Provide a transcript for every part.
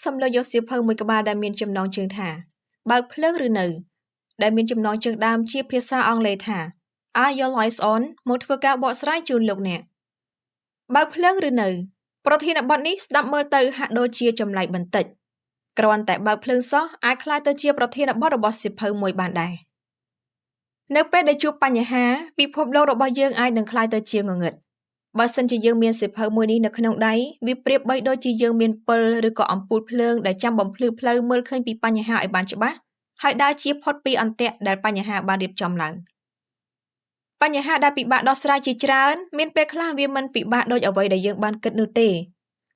សូមលើកយកសៀវភៅមួយក្បាលដែលមានចំណងជើងថា បើកភ្លើងឬនៅ ដែលមានចំណងជើងដើមជាភាសាអង់គ្លេសថា Are Your Lights On មកធ្វើការបកស្រាយជូនលោកអ្នកបើកភ្លើងឬនៅ ប្រធានបទនេះស្ដាប់មើលទៅហាក់ដូចជាចម្លែកបន្តិចគ្រាន់តែបើកភ្លើងសោះអាចក្លាយទៅជាប្រធានបទរបស់សៀវភៅមួយបានដែរនៅពេលដែលជួបបញ្ហាពិភពលោករបស់យើងអាចនឹងក្លាយទៅជាងងឹតបើសិនជាយើងមានសៀវភៅមួយនេះនៅក្នុងដៃវាប្រៀបបីដូចជាយើងមានពិលឬក៏អំពូលភ្លើងដែលចាំបំភ្លឺផ្លូវមើលឃើញពីបញ្ហាឲ្យបានច្បាស់ហើយដើរជាផុតពីអន្ទាក់ដែលបញ្ហាបានរៀបចំឡើងបញ្ហាដែលពិបាកដោះស្រាយជាច្រើនមានពេលខ្លះវាមិនពិបាកដូចអ្វីដែលយើងបានគិតនោះទេ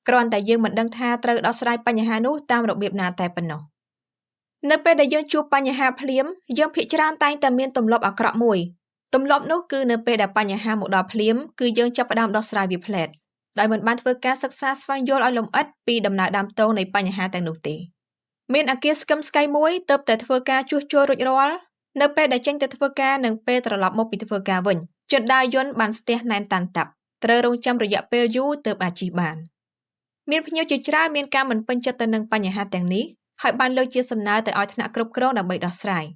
គ្រាន់តែយើងមិនដឹងថាត្រូវដោះស្រាយបញ្ហានោះតាមរបៀបណាតែប៉ុណ្ណោះនៅពេលដែលយើងជួបបញ្ហាភ្លាមយើងភាគច្រើនតែងតែមានទម្លាប់អាក្រក់មួយទម្លាប់នោះគឺនៅពេលដែលបញ្ហាមកដល់ភ្លាមគឺយើងចាប់ផ្ដើមដោះស្រាយវាភ្លែតដោយមិនបានធ្វើការសិក្សាស្វែងយល់ឲ្យលម្អិតពីដំណើរដើមទងនៃបញ្ហាទាំងនោះទេមានអគារស្កឹមស្កៃមួយទើបតែធ្វើការជួសជុលរួចរាល់នៅពេលដែលចេញទៅធ្វើការនិងពេលត្រឡប់មកពីធ្វើការវិញជណ្ដើរយន្តបានស្ទះណែនតាន់តាប់ត្រូវរងចាំរយៈពេលយូរទើបអាចជិះបានមានភ្ញៀវជាច្រើនមានការមិនពេញចិត្តទៅនឹងបញ្ហាទាំងនេះហើយបានលើកជាសំណើទៅឲ្យថ្នាក់គ្រប់គ្រងដើម្បីដោះស្រាយ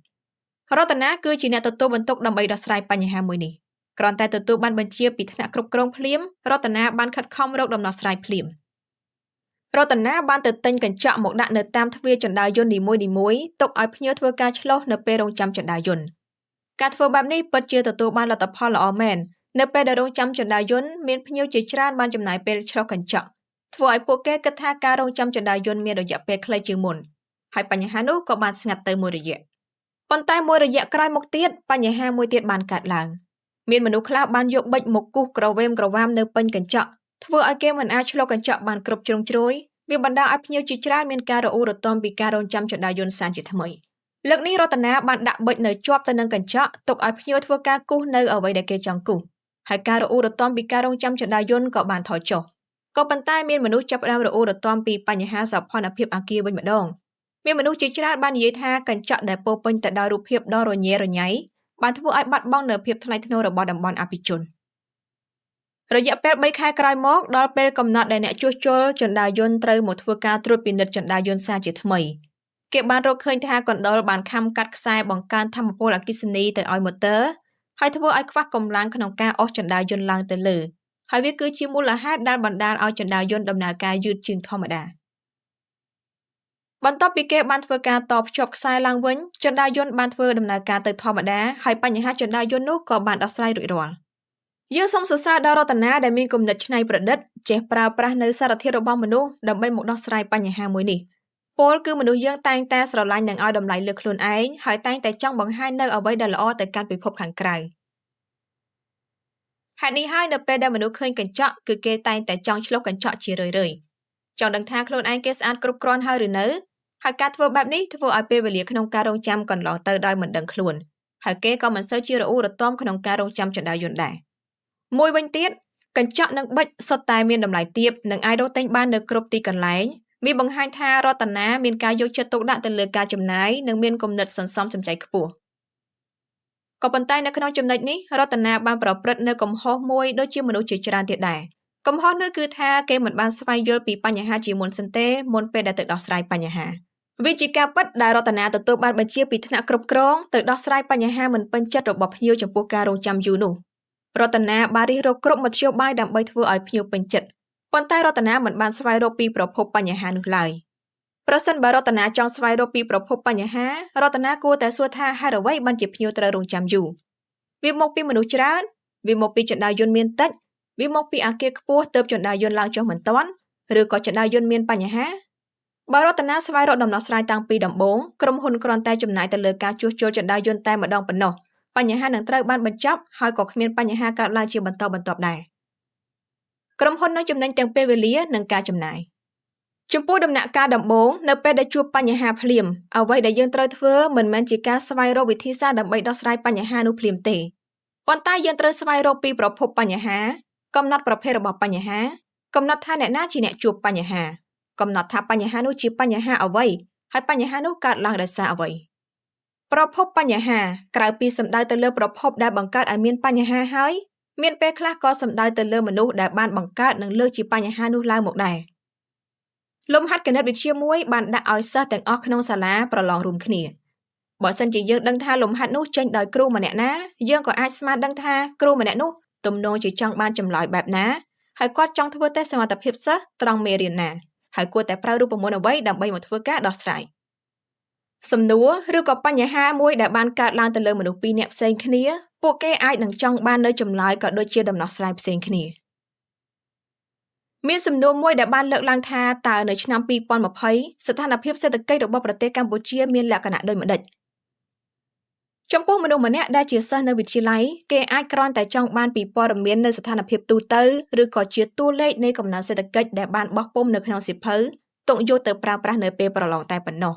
រតនាគឺជាអ្នកទទួលបន្ទុកដើម្បីដោះស្រាយបញ្ហាមួយនេះគ្រាន់តែទទួលបានបញ្ជាពីថ្នាក់គ្រប់គ្រងភ្លាមរតនាបានខិតខំរកដំណោះស្រាយភ្លាមរតនាបានទៅទិញកញ្ចក់មកដាក់នៅតាមទ្វារជណ្ដើរយន្តនីមួយៗទុកឲ្យភ្ញៀវធ្វើការឆ្លុះនៅពេលរងចាំជណ្ដើរយន្តការធ្វើបែបនេះពិតជាទទួលបានលទ្ធផលល្អមែននៅពេលដែលរងចាំជណ្ដើរយន្តមានភ្ញៀវជាច្រើនបានចំណាយពេលឆ្លុះកញ្ចក់ធ្វើឲ្យពួកគេគិតថាការរងចាំជណ្ដើរយន្តមានរយៈពេលខ្លីជាងមុនហើយបញ្ហានោះក៏បានស្ងាត់ទៅមួយរយៈប៉ុន្តែមួយរយៈក្រោយមកទៀតបញ្ហាមួយទៀតបានកើតឡើងមានមនុស្សខ្លះបានយកប៊ិចមកគូសក្រវេមក្រវាមនៅពេញកញ្ចក់ធ្វើឲ្យគេមិនអាចឆ្លុះកញ្ចក់បានគ្រប់ជ្រុងជ្រោយវាបណ្ដាលឲ្យភ្ញៀវជាច្រើនមានការរអ៊ូរទាំពីការរងចាំជណ្ដើរយន្តសាជាថ្មីលើកនេះរតនាបានដាក់ប៊ិចនៅជាប់ទៅនឹងកញ្ចក់ទុកឲ្យភ្ញៀវធ្វើការគូសនៅអ្វីដែលគេចង់គូសហើយការរអ៊ូរទាំពីការរងចាំជណ្ដើរយន្តក៏បានថយចុះក៏ប៉ុន្តែមានមនុស្សចាប់ផ្ដើមរអ៊ូរទាំពីបញ្ហាសោភ័ណភាពអគារវិញម្ដងមានមនុស្សជាច្រើនបាននិយាយថាកញ្ចក់ដែលពោពេញទៅដោយរូបភាពដ៏រញ៉េរញ៉ៃបានធ្វើឲ្យបាត់បង់នូវភាពថ្លៃថ្នូររបស់តំបន់អភិជនរយៈពេល3ខែក្រោយមកដល់ពេលកំណត់ដែលអ្នកជួសជុលជណ្ដើរយន្តត្រូវមកធ្វើការត្រួតពិនិត្យជណ្ដើរយន្តសាជាថ្មីគេបានរកឃើញថាកណ្ដុរបានខាំកាត់ខ្សែបង្កើនថាមពលអគ្គិសនីទៅឲ្យម៉ូទ័រហើយធ្វើឲ្យខ្វះកម្លាំងក្នុងការអូសជណ្ដើរយន្តឡើងទៅលើហើយវាគឺជាមូលហេតុដែលបណ្ដាលឲ្យជណ្ដើរយន្តដំណើរការយឺតជាងធម្មតាបន្ទាប់ពីគេបានធ្វើការតភ្ជាប់ខ្សែឡើងវិញជណ្ដើរយន្តបានធ្វើដំណើរការទៅធម្មតាហើយបញ្ហាជណ្ដើរយន្តនោះក៏បានដោះស្រាយរួចរាល់យើងសូមសរសើរដល់រតនាដែលមានគំនិតច្នៃប្រឌិតចេះប្រើប្រាស់នៅសារធាតុរបស់មនុស្សដើម្បីមកដោះស្រាយបញ្ហាមួយនេះពលគឺមនុស្សយើងតែងតែស្រឡាញ់និងឲ្យតម្លៃលើខ្លួនឯងហើយតែងតែចង់បង្ហាញនៅអ្វីដែលល្អទៅកាន់ពិភពខាងក្រៅហេតុនេះហើយនៅពេលដែលមនុស្សឃើញកញ្ចក់គឺគេតែងតែចង់ឆ្លុះកញ្ចក់ជារឿយៗចង់ដឹងថាខ្លួនឯងគេស្អាតគ្រប់គ្រាន់ហើយឬនៅហើយការធ្វើបែបនេះធ្វើឲ្យពេលវេលាក្នុងការរងចាំកន្លងទៅដោយមិនដឹងខ្លួនហើយគេក៏មិនសូវជារអ៊ូរទាំក្នុងការរងចាំជណ្ដើរយន្តដែរមួយវិញទៀតកញ្ចក់និងប៊ិចសុទ្ធតែមានតម្លៃទាបនិងអាចរកទិញបាននៅគ្រប់ទីកន្លែងវាបង្ហាញថារតនាមានការយកចិត្តទុកដាក់ទៅលើការចំណាយនិងមានគំនិតសន្សំសំចៃខ្ពស់ក៏ប៉ុន្តែនៅក្នុងចំណុចនេះរតនាបានប្រព្រឹត្តនៅកំហុសមួយដូចជាមនុស្សជាច្រើនទៀតដែរកំហុសនោះគឺថាគេមិនបានស្វែងយល់ពីបញ្ហាជាមុនសិនទេមុនពេលដែលទៅដោះស្រាយបញ្ហាវាជាការពិតដែលរតនាទទួលបានបញ្ជាពីថ្នាក់គ្រប់គ្រងទៅដោះស្រាយបញ្ហាមិនពេញចិត្តរបស់ភ្ញៀវចំពោះការរងចាំយូរនោះរតនាបានរិះរកគ្រប់មធ្យោបាយដើម្បីធ្វើឲ្យភ្ញៀវពេញចិត្តប៉ុន្តែរតនាមិនបានស្វែងរកពីប្រភពបញ្ហានោះឡើយប្រសិនបើរតនាចង់ស្វែងរកពីប្រភពបញ្ហារតនាគួរតែសួរថាហេតុអ្វីបានជាភ្ញៀវត្រូវរងចាំយូរវាមកពីមនុស្សច្រើនវាមកពីជណ្ដើរយន្តមានតិចវាមកពីអគារខ្ពស់ទើបជណ្ដើរយន្តឡើងចុះមិនទាន់ឬក៏ជណ្ដើរយន្តមានបញ្ហាបើរតនាស្វែងរកដំណោះស្រាយតាំងពីដំបូងក្រុមហ៊ុនគ្រាន់តែចំណាយទៅលើការជួសជុលជណ្ដើរយន្តតែម្ដងប៉ុណ្ណោះបញ្ហានឹងត្រូវបានបញ្ចប់ហើយក៏គ្មានបញ្ហាកើតឡើងជាបន្តបន្ទាប់ដែរក្រុមហ៊ុននឹងចំណេញទាំងពេលវេលានិងការចំណាយចំពោះដំណាក់កាលដំបូងនៅពេលដែលជួបបញ្ហាភ្លាមអ្វីដែលយើងត្រូវធ្វើមិនមែនជាការស្វែងរកវិធីសាស្ត្រដើម្បីដោះស្រាយបញ្ហានោះភ្លាមទេប៉ុន្តែយើងត្រូវស្វែងរកពីប្រភពបញ្ហាកំណត់ប្រភេទរបស់បញ្ហាកំណត់ថាអ្នកណាជាអ្នកជួបបញ្ហាកំណត់ថាបញ្ហានោះជាបញ្ហាអ្វីហើយបញ្ហានោះកើតឡើងដោយសារអ្វីប្រភពបញ្ហាក្រៅពីសំដៅទៅលើប្រភពដែលបង្កើតឲ្យមានបញ្ហាហើយមានពេលខ្លះក៏សំដៅទៅលើមនុស្សដែលបានបង្កើតនិងលើកជាបញ្ហានោះឡើងមកដែរ លំហាត់គណិតវិទ្យាមួយបានដាក់ឲ្យសិស្សទាំងអស់ក្នុងសាលាប្រឡងរួមគ្នាបើសិនជាយើងដឹងថាលំហាត់នោះចេញដោយគ្រូម្នាក់ណាយើងក៏អាចស្មានដឹងថាគ្រូម្នាក់នោះទំនងជាចង់បានចម្លើយបែបណាហើយគាត់ចង់ធ្វើតេស្តសមត្ថភាពសិស្សត្រង់មេរៀនណាហើយគួរតែប្រើរូបមន្តអ្វីដើម្បីមកធ្វើការដោះស្រាយសំណួរឬក៏បញ្ហាមួយដែលបានកើតឡើងទៅលើមនុស្សពីរនាក់ផ្សេងគ្នាពួកគេអាចនឹងចង់បាននូវចម្លើយក៏ដូចជាដំណោះស្រាយផ្សេងគ្នាមានសំណួរមួយដែលបានលើកឡើងថាតើនៅឆ្នាំ2020ស្ថានភាពសេដ្ឋកិច្ចរបស់ប្រទេសកម្ពុជាមានលក្ខណៈដូចម្តេចចំពោះមនុស្សម្នាក់ដែលជាសិស្សនៅវិទ្យាល័យគេអាចគ្រាន់តែចង់បានពីព័ត៌មាននៅស្ថានភាពទូទៅឬក៏ជាតួលេខនៃកំណើនសេដ្ឋកិច្ចដែលបានបោះពុម្ពនៅក្នុងសៀវភៅទុកយកទៅប្រើប្រាស់នៅពេលប្រឡងតែប៉ុណ្ណោះ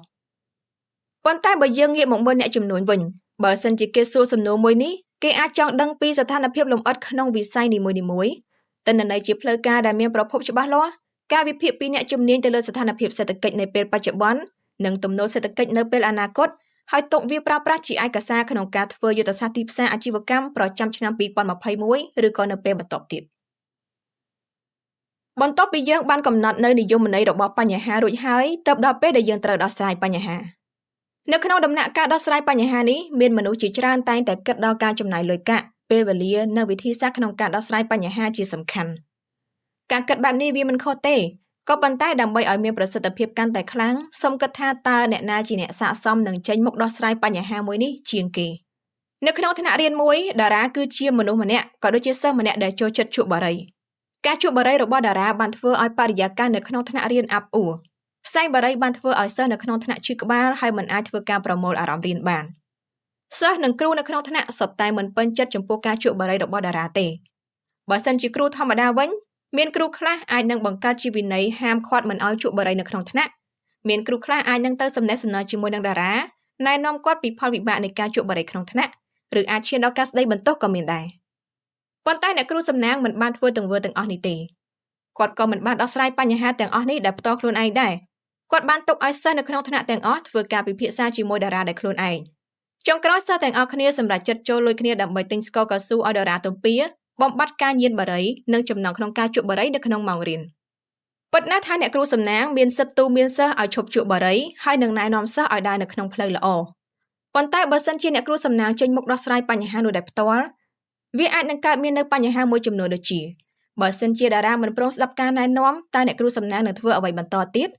ប៉ុន្តែបើយើងងាកមកមើលអ្នកជំនួញវិញបើសិនជាគេសួរសំណួរមួយនេះគេអាចចង់ដឹងពីស្ថានភាពលម្អិតក្នុងវិស័យនីមួយៗទិន្នន័យជាផ្លូវការដែលមានប្រភពច្បាស់លាស់ការវិភាគពីអ្នកជំនាញទៅលើស្ថានភាពសេដ្ឋកិច្ចនៅពេលបច្ចុប្បន្ននិងទំនោរសេដ្ឋកិច្ចនៅពេលអនាគតហើយទុកវាប្រើប្រាស់ជាឯកសារក្នុងការធ្វើយុទ្ធសាស្ត្រទីផ្សារអាជីវកម្មប្រចាំឆ្នាំ2021ឬក៏នៅពេលបន្ទាប់ទៀតបន្ទាប់ពីយើងបានកំណត់នៅនិយមន័យរបស់បញ្ហារួចហើយទើបដល់ពេលដែលយើងត្រូវដោះស្រាយបញ្ហានៅក្នុងដំណាក់កាលដោះស្រាយបញ្ហានេះមានមនុស្សជាច្រើនតែងតែគិតដល់ការចំណាយលុយកាក់ពេលវេលានិងវិធីសាស្ត្រក្នុងការដោះស្រាយបញ្ហាជាសំខាន់ការគិតបែបនេះវាមិនខុសទេក៏ប៉ុន្តែដើម្បីឲ្យមានប្រសិទ្ធភាពកាន់តែខ្លាំងសូមគិតថាតើអ្នកណាជាអ្នកស័ក្តិសមនឹងចេញមុខដោះស្រាយបញ្ហាមួយនេះជាងគេនៅក្នុងថ្នាក់រៀនមួយតារាគឺជាមនុស្សម្នាក់ក៏ដូចជាសិស្សម្នាក់ដែលចូលចិត្តជក់បារីការជក់បារីរបស់តារាបានធ្វើឲ្យបរិយាកាសនៅក្នុងថ្នាក់រៀនអាប់អួរផ្សែងបារីបានធ្វើឲ្យសិស្សនៅក្នុងថ្នាក់ឈឺក្បាលហើយមិនអាចធ្វើការប្រមូលអារម្មណ៍រៀនបានសិស្សនិងគ្រូនៅក្នុងថ្នាក់សុទ្ធតែមិនពេញចិត្តចំពោះការជក់បារីរបស់តារាទេបើសិនជាគ្រូធម្មតាវិញមានគ្រូខ្លះអាចនឹងបង្កើតជាវិន័យហាមឃាត់មិនឲ្យជក់បារីនៅក្នុងថ្នាក់មានគ្រូខ្លះអាចនឹងទៅសំណេះសំណាលជាមួយនឹងតារាណែនាំគាត់ពីផលវិបាកនៃការជក់បារីក្នុងថ្នាក់ឬអាចឈានដល់ការស្ដីបន្ទោសក៏មានដែរប៉ុន្តែអ្នកគ្រូសំណាងមិនបានធ្វើទង្វើទាំងអស់នេះទេគាត់ក៏មិនបានដោះស្រាយបញ្ហាទាំងអស់នេះដោយផ្ទាល់ខ្លួនឯងដែរគាត់បានទុកឲ្យសិស្សនៅក្នុងថ្នាក់ទាំងអស់ធ្វើការពិភាក្សាជាមួយតារាដោយខ្លួនឯងចុងក្រោយសិស្សទាំងអស់គ្នាសម្រេចចិត្តចូលលុយគ្នាដើម្បីទិញស្ករកៅស៊ូឲ្យតារាទំពាបំបត្តិការញៀនបារីនិងចំណងក្នុងការជក់បារីនៅក្នុងម៉ោងរៀនពិតណាស់ថាអ្នកគ្រូសំណាងមានសិទ្ធិទូមានសិស្សឲ្យឈប់ជក់បារីហើយនឹងណែនាំសិស្សឲ្យដើរនៅក្នុងផ្លូវល្អប៉ុន្តែបើសិនជាអ្នកគ្រូសំណាងចេញមុខដោះស្រាយបញ្ហានោះដោយផ្ទាល់វាអាចនឹងកើតមាននៅបញ្ហាមួយចំនួនដូចជាបើសិនជាតារាមិនព្រមស្ដាប់ការណែនាំតើអ្នកគ្រូសំណាងនឹងធ្វើអ្វីបន្តទៀត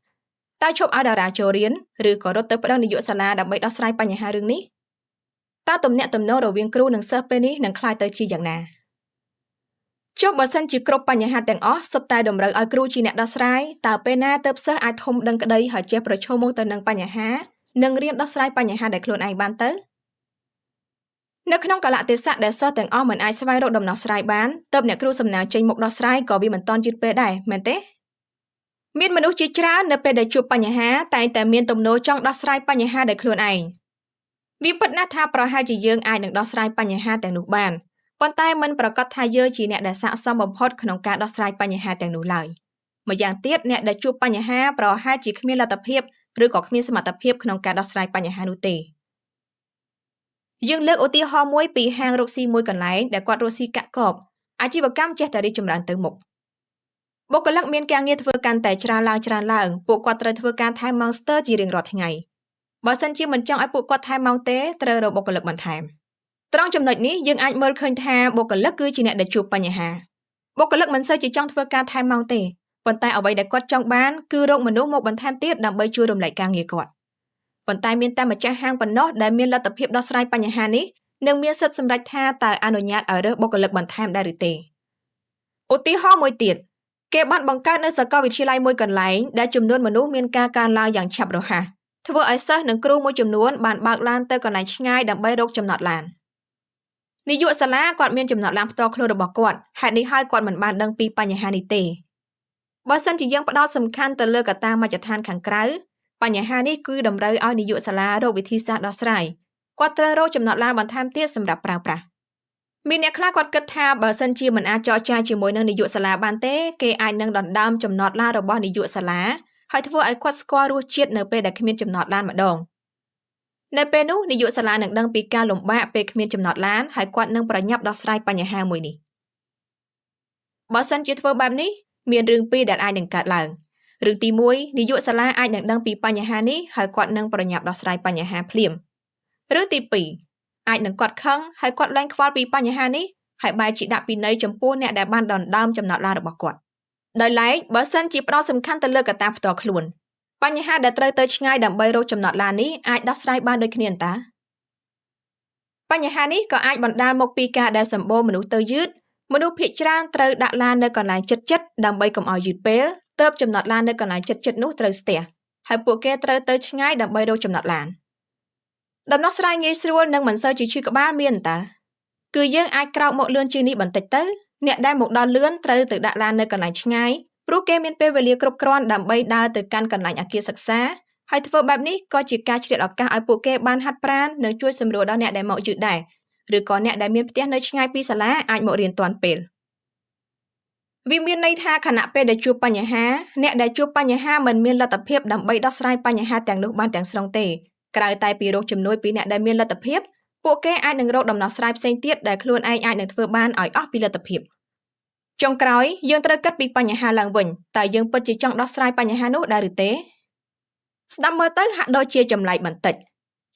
តើឈប់ឲ្យតារាចូលរៀនឬក៏រត់ទៅប្តឹងនាយកសាលាដើម្បីដោះស្រាយបញ្ហារឿងនេះតើទំនាក់ទំនងរវាងគ្រូនិងសិស្សពេលនេះនឹងក្លាយទៅជាយ៉ាងណាចុះបើសិនជាគ្រប់បញ្ហាទាំងអស់សុទ្ធតែតម្រូវឲ្យគ្រូជាអ្នកដោះស្រាយតើពេលណាទើបសិស្សអាចធំដឹងក្តីហើយចេះប្រឈមមុខទៅនឹងបញ្ហានិងរៀនដោះស្រាយបញ្ហាដែលខ្លួនឯងបានទៅនៅក្នុងកាលៈទេសៈដែលសិស្សទាំងអស់មិនអាចស្វែងរកដំណោះស្រាយបានទើបអ្នកគ្រូសំណាងចេញមុខដោះស្រាយក៏វាមិនទាន់យឺតពេលដែរមែនទេមានមនុស្សជាច្រើននៅពេលដែលជួបបញ្ហាតែងតែមានទំនោរចង់ដោះស្រាយបញ្ហាដោយខ្លួនឯងវាពិតណាស់ថាប្រហែលជាយើងអាចនឹងដោះស្រាយបញ្ហាទាំងនោះបានប៉ុន្តែមិនប្រាកដថាយើងជាអ្នកដែលស័ក្តិសមបំផុតក្នុងការដោះស្រាយបញ្ហាទាំងនោះឡើយម្យ៉ាងទៀតអ្នកដែលជួបបញ្ហាប្រហែលជាគ្មានលទ្ធភាពឬក៏គ្មានសមត្ថភាពក្នុងការដោះស្រាយបញ្ហានោះទេយើងលើកឧទាហរណ៍មួយពីហាងរកស៊ីមួយកន្លែងដែលគាត់រកស៊ីកាក់កបអាជីវកម្មចេះតែរីកចម្រើនទៅមុខបុគ្គលិកមានការងារធ្វើកាន់តែច្រើនឡើងពួកគាត់ត្រូវធ្វើការថែមម៉ោងស្ទើរជារៀងរាល់ថ្ងៃបើសិនជាមិនចង់ឲ្យពួកគាត់ថែមម៉ោងទេត្រូវរកបុគ្គលិកបន្ថែមត្រង់ចំណុចនេះយើងអាចមើលឃើញថាបុគ្គលិកគឺជាអ្នកដែលជួបបញ្ហាបុគ្គលិកមិនសូវជាចង់ធ្វើការថែមម៉ោងទេប៉ុន្តែអ្វីដែលគាត់ចង់បានគឺរកមនុស្សមកបន្ថែមទៀតដើម្បីជួយរំលែកការងារគាត់ប៉ុន្តែមានតែម្ចាស់ហាងប៉ុណ្ណោះដែលមានលទ្ធភាពដោះស្រាយបញ្ហានេះនិងមានសិទ្ធិសម្រេចថាតើអនុញ្ញាតឲ្យរើសបុគ្គលិកបន្ថែមដែរឬទេឧទាហរណ៍មួយទៀតគេបានបង្កើតនៅសាកលវិទ្យាល័យមួយកន្លែងដែលចំនួនមនុស្សមានការកើនឡើងយ៉ាងឆាប់រហ័សធ្វើឲ្យសិស្សនិងគ្រូមួយចំនួនបានបើកឡានទៅកន្លែងឆ្ងាយដើម្បីរកចំណតឡាននាយកសាលាគាត់មានចំណតឡានផ្ទាល់ខ្លួនរបស់គាត់ហេតុនេះហើយគាត់មិនបានដឹងពីបញ្ហានេះទេបើសិនជាយើងផ្ដោតសំខាន់ទៅលើកត្តាមជ្ឈដ្ឋានខាងក្រៅបញ្ហានេះគឺតម្រូវឲ្យនាយកសាលារកវិធីសាស្ត្រដោះស្រាយគាត់ត្រូវរកចំណតឡានបន្ថែមទៀតសម្រាប់ប្រើប្រាស់មានអ្នកខ្លះគាត់គិតថាបើសិនជាមិនអាចចរចាជាមួយនឹងនាយកសាលាបានទេគេអាចនឹងដណ្ដើមចំណតឡានរបស់នាយកសាលាហើយធ្វើឲ្យគាត់ស្គាល់រសជាតិនៅពេលដែលគ្មានចំណតឡានម្ដងនៅពេលនោះនាយកសាលានឹងដឹងពីការលំបាកពេលគ្មានចំណតឡានហើយគាត់នឹងប្រញាប់ដោះស្រាយបញ្ហាមួយនេះបើសិនជាធ្វើបែបនេះមានរឿងពីរដែលអាចនឹងកើតឡើង រឿងទី1នាយកសាលាអាចនឹងដឹងពីបញ្ហានេះហើយគាត់នឹងប្រញាប់ដោះស្រាយបញ្ហាភ្លាមរឿងទី2អាចនឹងគាត់ខឹងហើយគាត់លែងខ្វល់ពីបញ្ហានេះហើយបែរជាដាក់ពិន័យចំពោះអ្នកដែលបានដណ្ដើមចំណតឡានរបស់គាត់ដោយឡែកបើសិនជាផ្ដោតសំខាន់ទៅលើកត្តាផ្ទាល់ខ្លួនបញ្ហាដែលត្រូវទៅឆ្ងាយដើម្បីរកចំណតឡាននេះអាចដោះស្រាយបានដូចគ្នាតើបញ្ហានេះក៏អាចបណ្ដាលមកពីការដែលសម្បូរមនុស្សទៅយឺតមនុស្សភាគច្រើនត្រូវដាក់ឡាននៅកន្លែងជិតៗដើម្បីកុំឲ្យយឺតពេលទើបចំណតឡាននៅកន្លែងជិតៗនោះត្រូវស្ទះហើយពួកគេត្រូវទៅឆ្ងាយដើម្បីរកចំណតឡានដំណោះស្រាយងាយស្រួលនិងមិនសូវជាឈឺក្បាលមានតើគឺយើងអាចក្រោកមកលឿនជាងនេះបន្តិចទៅអ្នកដែលមកដល់លឿនត្រូវទៅដាក់ឡាននៅកន្លែងឆ្ងាយព្រោះគេមានពេលវេលាគ្រប់គ្រាន់ដើម្បីដើរទៅកាន់កន្លែងអគារសិក្សាហើយធ្វើបែបនេះក៏ជាការឆ្លៀតឱកាសឲ្យពួកគេបានហាត់ប្រាណនិងជួយសម្រួលដល់អ្នកដែលមកយឺតដែរឬក៏អ្នកដែលមានផ្ទះនៅឆ្ងាយពីសាលាអាចមករៀនទាន់ពេលវាមានន័យថាខណៈពេលដែលជួបបញ្ហាអ្នកដែលជួបបញ្ហាមិនមានលទ្ធភាពដើម្បីដោះស្រាយបញ្ហាទាំងនោះបានទាំងស្រុងទេក្រៅតែពីរកជំនួយពីអ្នកដែលមានលទ្ធភាពពួកគេអាចនឹងរកដំណោះស្រាយផ្សេងទៀតដែលខ្លួនឯងអាចនឹងធ្វើបានឲ្យអស់ពីលទ្ធភាពចុងក្រោយយើងត្រូវគិតពីបញ្ហាឡើងវិញតើយើងពិតជាចង់ដោះស្រាយបញ្ហានោះដែរឬទេស្ដាប់មើលទៅហាក់ដូចជាចម្លែកបន្តិច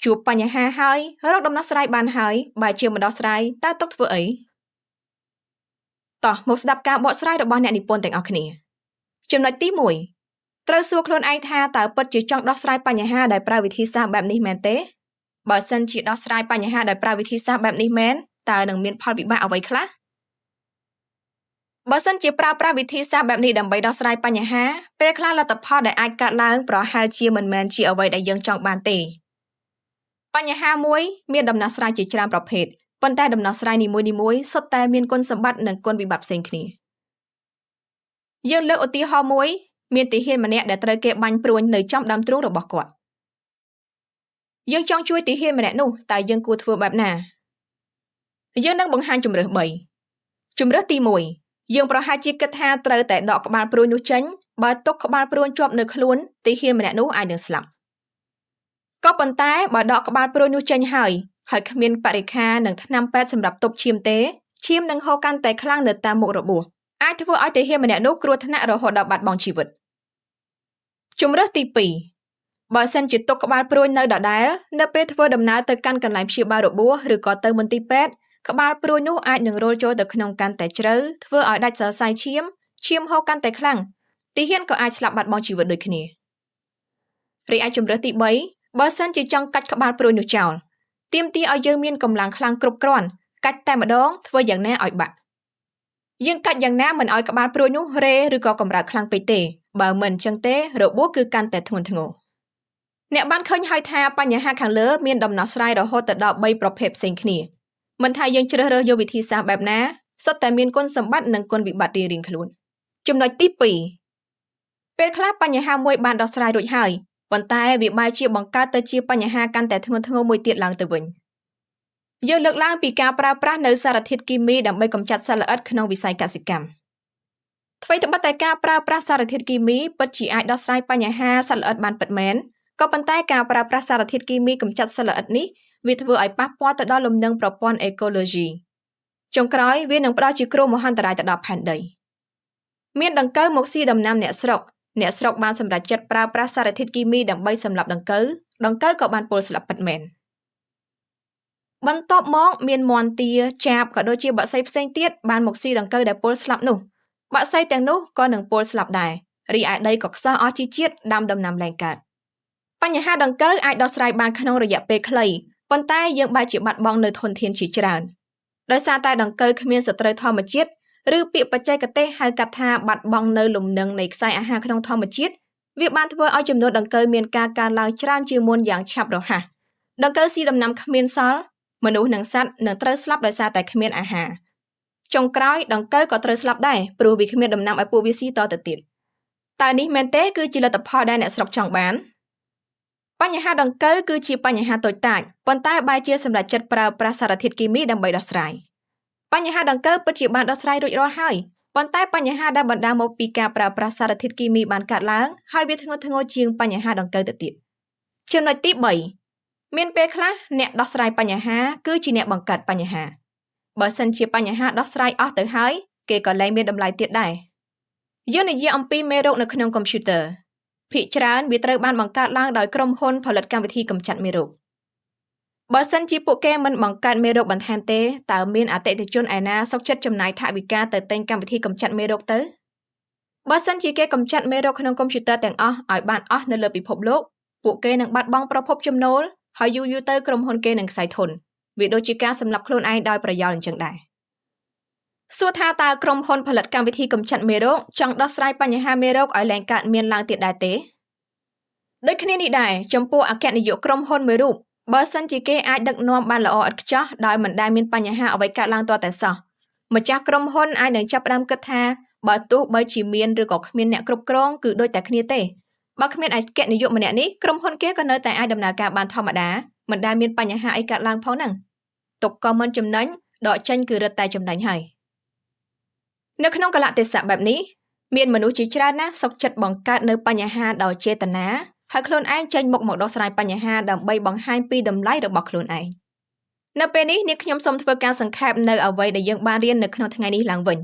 ជួបបញ្ហាហើយរកដំណោះស្រាយបានហើយបែរជាមិនដោះស្រាយតើទុកធ្វើអីតោះមកស្ដាប់ការបកស្រាយរបស់អ្នកនិពន្ធទាំងអស់គ្នាចំណុចទី1ត្រូវសួរខ្លួនឯងថាតើពិតជាចង់ដោះស្រាយបញ្ហាដោយប្រើវិធីសាស្ត្របែបនេះមែនទេបើសិនជាដោះស្រាយបញ្ហាដោយប្រើវិធីសាស្ត្របែបនេះមែនតើនឹងមានផលវិបាកអ្វីខ្លះបើសិនជាប្រើប្រាស់វិធីសាស្ត្របែបនេះដើម្បីដោះស្រាយបញ្ហាពេលខ្លះលទ្ធផលដែលអាចកើតឡើងប្រហែលជាមិនមែនជាអ្វីដែលយើងចង់បានទេបញ្ហាមួយមានដំណោះស្រាយជាច្រើនប្រភេទប៉ុន្តែដំណោះស្រាយនីមួយៗសុទ្ធតែមានគុណសម្បត្តិនិងគុណវិបត្តិផ្សេងគ្នាយើងលើកឧទាហរណ៍មួយមានទាហានម្នាក់ដែលត្រូវគេបាញ់ព្រួញនៅចំដើមទ្រូងរបស់គាត់យើងចង់ជួយទាហានម្នាក់នោះតើយើងគួរធ្វើបែបណាយើងនឹងបង្ហាញជម្រើស3ជម្រើសទី1យើងប្រហែលជាគិតថាត្រូវតែដកក្បាលព្រួញនោះចេញបើទុកក្បាលព្រួញជាប់នៅខ្លួនទាហានម្នាក់នោះអាចនឹងស្លាប់ក៏ប៉ុន្តែបើដកក្បាលព្រួញនោះចេញហើយគ្មានបរិក្ខារនិងថ្នាំពេទ្យសម្រាប់ទប់ឈាមទេឈាមនឹងហូរកាន់តែខ្លាំងនៅតាមមុខរបួសអាចធ្វើឲ្យទាហានម្នាក់នោះគ្រោះថ្នាក់រហូតដល់បាត់បង់ជីវិតជម្រើសទី2បើសិនជាទុកក្បាលព្រួញនៅដដែលនៅពេលធ្វើដំណើរទៅកាន់កន្លែងព្យាបាលរបួសឬក៏ទៅមន្ទីរពេទ្យក្បាលព្រួញនោះអាចនឹងរលចូលទៅក្នុងកាន់តែជ្រៅធ្វើឲ្យដាច់សរសៃឈាមឈាមហូរកាន់តែខ្លាំងទាហានក៏អាចស្លាប់បាត់បង់ជីវិតដូចគ្នារីឯជម្រើសទី3បើសិនជាចង់កាច់ក្បាលព្រួញនោះចោលទាមទារឲ្យយើងមានកម្លាំងខ្លាំងគ្រប់គ្រាន់កាច់តែម្ដងធ្វើយ៉ាងណាឲ្យបាក់យើងកាច់យ៉ាងណាមិនឲ្យក្បាលព្រួញនោះរេឬក៏កម្រើកខ្លាំងពេកទេបើមិនអញ្ចឹងទេរបួសគឺកាន់តែធ្ងន់ធ្ងរអ្នកបានឃើញហើយថាបញ្ហាខាងលើមានដំណោះស្រាយរហូតទៅដល់3ប្រភេទផ្សេងគ្នាមិនថាយើងជ្រើសរើសយកវិធីសាស្ត្របែបណាសុទ្ធតែមានគុណសម្បត្តិនិងគុណវិបត្តិរៀងៗខ្លួនចំណុចទី2ពេលខ្លះបញ្ហាមួយបានដោះស្រាយរួចហើយប៉ុន្តែវាបែរជាបង្កើតទៅជាបញ្ហាកាន់តែធ្ងន់ធ្ងរមួយទៀតឡើងទៅវិញយើងលើកឡើងពីការប្រើប្រាស់នៅសារធាតុគីមីដើម្បីកម្ចាត់សត្វល្អិតក្នុងវិស័យកសិកម្មថ្វីត្បិតតែការប្រើប្រាស់សារធាតុគីមីពិតជាអាចដោះស្រាយបញ្ហាសត្វល្អិតបានពិតមែនក៏ប៉ុន្តែការប្រើប្រាស់សារធាតុគីមីកម្ចាត់សត្វល្អិតនេះវាធ្វើឲ្យប៉ះពាល់ទៅដល់លំនឹងប្រព័ន្ធអេកូឡូស៊ីចុងក្រោយវានឹងផ្ដល់ជាគ្រោះមហន្តរាយទៅដល់ផែនដីមានដង្កូវមកស៊ីដំណាំអ្នកស្រុកអ្នកស្រុកបានសម្រេចចិត្តប្រើប្រាស់សារធាតុគីមីដើម្បីសម្លាប់ដង្កូវដង្កូវក៏បានពុលស្លាប់ពិតមែនបន្ទាប់មកមានមាន់ទាចាបក៏ដូចជាបក្សីផ្សេងទៀតបានមកស៊ីដង្កូវដែលពុលស្លាប់នោះបក្សីទាំងនោះក៏នឹងពុលស្លាប់ដែររីឯដីក៏ខ្សោះអស់ជីជាតិដាំដំណាំលែងកើតបញ្ហាដង្កូវអាចដោះស្រាយបានក្នុងរយៈពេលខ្លីប៉ុន្តែយើងបែរជាបាត់បង់នៅធនធានជាច្រើនដោយសារតែដង្កូវគ្មានសត្រូវធម្មជាតិឬពាក្យបច្ចេកទេសហៅកាត់ថាបាត់បង់នៅលំនឹងនៃខ្សែអាហារក្នុងធម្មជាតិវាបានធ្វើឲ្យចំនួនដង្កូវមានការកើនឡើងច្រើនជាងមុនយ៉ាងឆាប់រហ័សដង្កូវស៊ីដំណាំគ្មានសល់មនុស្សនិងសត្វនឹងត្រូវស្លាប់ដោយសារតែគ្មានអាហារចុងក្រោយដង្កូវក៏ត្រូវស្លាប់ដែរព្រោះវាគ្មានដំណាំឲ្យពួកវាស៊ីតទៅទៀតតើនេះមែនទេគឺជាលទ្ធផលដែលអ្នកស្រុកចង់បានបញ្ហាដង្កូវគឺជាបញ្ហាតូចតាចប៉ុន្តែបែរជាសម្រេចចិត្តប្រើប្រាស់សារធាតុគីមីដើម្បីដោះស្រាយបញ្ហាដង្កូវពិតជាបានដោះស្រាយរួចរាល់ហើយប៉ុន្តែបញ្ហាដែលបណ្ដាលមកពីការប្រើប្រាស់សារធាតុគីមីបានកើតឡើងហើយវាធ្ងន់ធ្ងរជាងបញ្ហាដង្កូវទៅទៀតចំណុចទី3មានពេលខ្លះអ្នកដោះស្រាយបញ្ហាគឺជាអ្នកបង្កើតបញ្ហាបើសិនជាបញ្ហាដោះស្រាយអស់ទៅហើយគេក៏លែងមានតម្លៃទៀតដែរ យើងនិយាយអំពីមេរោគនៅក្នុងកុំព្យូទ័រភាគច្រើនវាត្រូវបានបង្កើតឡើងដោយក្រុមហ៊ុនផលិតកម្មវិធីកម្ចាត់មេរោគបើសិនជាពួកគេមិនបង្កើតមេរោគបន្ថែមទេតើមានអតិថិជនឯណាសុខចិត្តចំណាយថវិកាទៅទិញកម្មវិធីកម្ចាត់មេរោគទៅបើសិនជាគេកម្ចាត់មេរោគក្នុងកុំព្យូទ័រទាំងអស់ឲ្យបានអស់នៅលើពិភពលោកពួកគេនឹងបាត់បង់ប្រភពចំណូលហើយយូរៗទៅក្រុមហ៊ុនគេនឹងក្ស័យធនវាដូចជាការសម្លាប់ខ្លួនឯងដោយប្រយោលអញ្ចឹងដែរសួរថាតើក្រុមហ៊ុនផលិតកម្មវិធីកម្ចាត់មេរោគចង់ដោះស្រាយបញ្ហាមេរោគឲ្យលែងកើតមានឡើងទៀតដែរទេដូចគ្នានេះដែរចំពោះអគ្គនាយកក្រុមហ៊ុនមួយរូបបើសិនជាគេអាចដឹកនាំបានល្អឥតខ្ចោះដោយមិនដែលមានបញ្ហាអ្វីកើតឡើងទាល់តែសោះម្ចាស់ក្រុមហ៊ុនអាចនឹងចាប់ផ្ដើមគិតថាបើទោះបីជាមានឬក៏គ្មានអ្នកគ្រប់គ្រងគឺដូចតែគ្នាទេបើគ្មានអគ្គនាយកម្នាក់នេះក្រុមហ៊ុនគេក៏នៅតែអាចដំណើរការបានធម្មតាមិនដែលមានបញ្ហាអីកើតឡើងផងហ្នឹងទុកក៏មិនចំណេញដកចេញគឺរឹតតែចំណេញហើយនៅក្នុងកលៈទេសៈបែបនេះមានមនុស្សជាច្រើនណាស់សុខចិត្តបង្កើតនៅបញ្ហាដោយចេតនាហើយខ្លួនឯងចេញមុខមកដោះស្រាយបញ្ហាដើម្បីបង្ហាញពីតម្លៃរបស់ខ្លួនឯងនៅពេលនេះនាងខ្ញុំសូមធ្វើការសង្ខេបនៅអ្វីដែលយើងបានរៀននៅក្នុងថ្ងៃនេះឡើងវិញ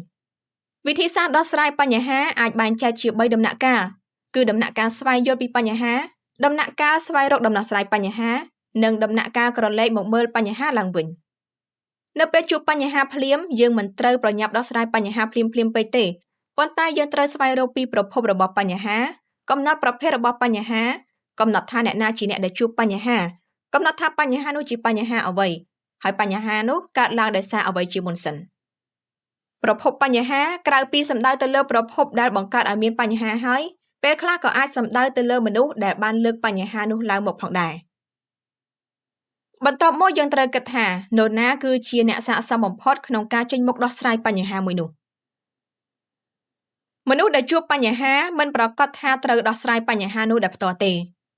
វិធីសាស្ត្រដោះស្រាយបញ្ហាអាចបែងចែកជា3ដំណាក់កាលគឺដំណាក់កាលស្វែងយល់ពីបញ្ហាដំណាក់កាលស្វែងរកដំណោះស្រាយបញ្ហានិងដំណាក់កាលក្រឡេកមកមើលបញ្ហាឡើងវិញនៅពេលជួបបញ្ហាភ្លាមយើងមិនត្រូវប្រញាប់ដោះស្រាយបញ្ហាភ្លាមៗពេកទេប៉ុន្តែយើងត្រូវស្វែងរកពីប្រភពរបស់បញ្ហាកំណត់ប្រភេទរបស់បញ្ហាកំណត់ថាអ្នកណាជាអ្នកដែលជួបបញ្ហាកំណត់ថាបញ្ហានោះជាបញ្ហាអ្វីហើយបញ្ហានោះកើតឡើងដោយសារអ្វីជាមុនសិនប្រភពបញ្ហាក្រៅពីសំដៅទៅលើប្រភពដែលបង្កើតឲ្យមានបញ្ហាហើយពេលខ្លះក៏អាចសំដៅទៅលើមនុស្សដែលបានលើកបញ្ហានោះឡើងមកផងដែរបន្ទាប់មកយើងត្រូវគិតថានរណាគឺជាអ្នកស័ក្តិសមបំផុតក្នុងការចេញមុខដោះស្រាយបញ្ហាមួយនោះមនុស្សដែលជួបបញ្ហាមិនប្រាកដថាត្រូវដោះស្រាយបញ្ហានោះដោយផ្ទាល់ទេ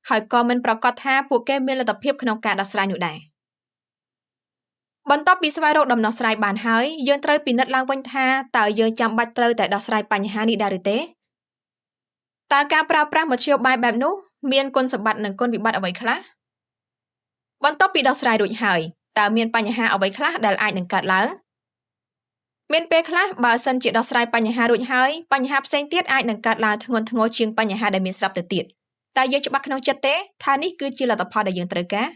ហើយក៏មិនប្រាកដថាពួកគេមានលទ្ធភាពក្នុងការដោះស្រាយនោះដែរបន្ទាប់ពីស្វែងរកដំណោះស្រាយបានហើយយើងត្រូវពិនិត្យឡើងវិញថាតើយើងចាំបាច់ត្រូវតែដោះស្រាយបញ្ហានេះដែរឬទេតើការប្រើប្រាស់មធ្យោបាយបែបនោះមានគុណសម្បត្តិនិងគុណវិបត្តិអ្វីខ្លះបន្ទាប់ពីដោះស្រាយរួចហើយតើមានបញ្ហាអ្វីខ្លះដែលអាចនឹងកើតឡើងមានពេលខ្លះបើសិនជាដោះស្រាយបញ្ហារួចហើយបញ្ហាផ្សេងទៀតអាចនឹងកើតឡើងធ្ងន់ធ្ងរជាងបញ្ហាដែលមានស្រាប់ទៅទៀតតើយើងច្បាស់ក្នុងចិត្តទេថានេះគឺជាលទ្ធផលដែលយើងត្រូវការ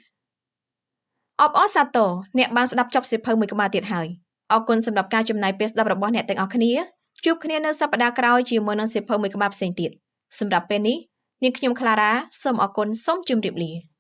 អបអរសាទរអ្នកបានស្ដាប់ចប់សៀវភៅមួយក្បាលទៀតហើយអរគុណសម្រាប់ការចំណាយពេលស្ដាប់របស់អ្នកទាំងអស់គ្នាជួបគ្នានៅសប្តាហ៍ក្រោយជាមួយនឹងសៀវភៅមួយក្បាលផ្សេងទៀតសម្រាប់ពេលនេះនាងខ្ញុំក្លារ៉ាសូមអរគុណសូមជម្រាបលា។